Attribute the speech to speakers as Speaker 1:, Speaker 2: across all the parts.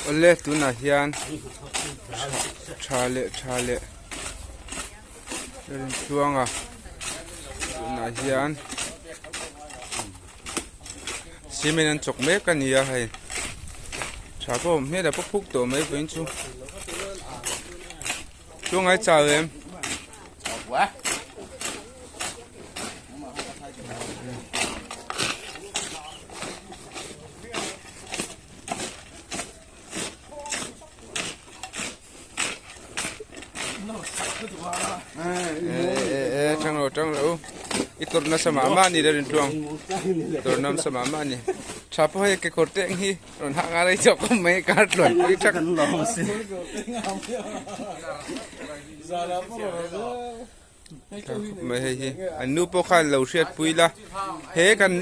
Speaker 1: Awle tunah hian tha leh tha leh Rintluanga tunah hian cement an chawk mek a ni a hei tha pawh a awm hmel a pawh phuk tawh mai vawiin chu Tluangai chau em? E tang lo tang lo i tor nasa mah mah ni le rin tluang tor nasa mah mah ni tha pawh hei kekawr te ang hi rawn hah ngai chawk awm mai kar tluan pui thak mai hei hi an nu pawh khan lo hriat pui la he kan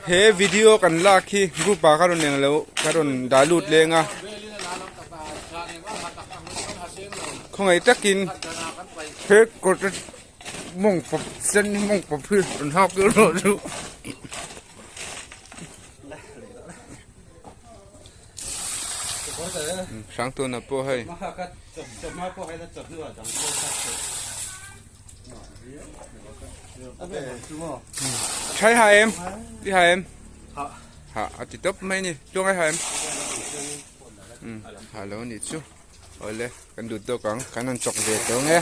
Speaker 1: he video kan lak hi group ah ka rawn eng lo ka rawn dah lut leng a khawngaih takin he kawr te mawng pawp sen mawng pawp hi rawn hak rawh chu. Hrangtuna pawh hei. Thai ha em? Ti ha em? Ha a ti tawp mai ni. Tluang ai ha em? Ha lo ni chu. Awle kan duh tawk ang. Kan han chawk ve tawh ang e.